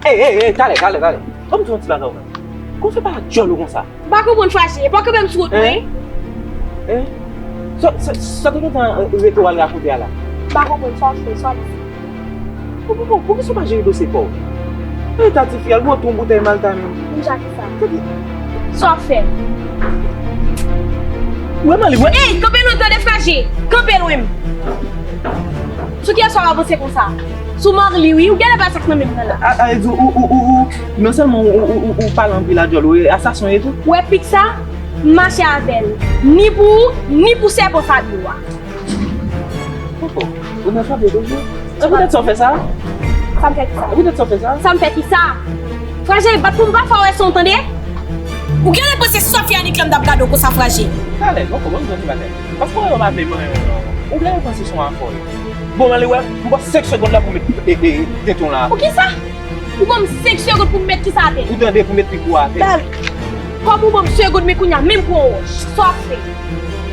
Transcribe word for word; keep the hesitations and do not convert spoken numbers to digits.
Ey, ey, ey, talè, talè, talè. Ban m di yon ti bagay ou menm. Kòman w fè pale ak djòl ou konsa? M pa konprann, Fraje, e pa kanpe m sou wout mwen. Hein? Hein? Sa, sa, sa te gentan rete w al rakonte a la? M pa konprann sa w fè, sa w di. Pou, pou, pou, poukisa w pa jere dosye pa w? Eta tifi a, l bwè tou yon boutèy Malta menm. M ja di sa. Sa w ap fè? Ou wè Marly, wè. Ey, kanpe lwen, tande, Fraje. Kanpe lwen m. Sou kiyès w ap avanse konsa? Sou Marly, wi. Ou genlè pa sa k nan men m nan la. A, a, di, ou, ou, ou, ou, non sèlman ou, ou, ou, ou pale anpil a djòl ou, e asasen w ye tou. Ou wè pik sa? M mache avè l. Ni pou ou, ni pou sèpan Fabio a. Koko, ou nan Fabio toujou? E poutèt sa w fè sa? Sa m fè ki sa? E poutèt sa w fè sa? Sa m fè ki sa? Fraje, bat pou m pa fè w wè san w tande? Ou genlè panse Sofia ni klèm t ap gade w konsa, Fraje? Talè, Koko, ban m di yon ti bagay. Paske w wè yo pa vle manyen w non. Ou genlè panse se yon afè w ye. Bon, m ale wè, m ba w senk segonn la pou m met, e, e, e, tenten w la. Poukisa? Ou ban m senk segonn pou m met kisa atè? Ou tande, pou m met pik ou atè. Talè. Kòm ou ban m segonn, men kounye a, menm pran wòch. Sa w ap fè?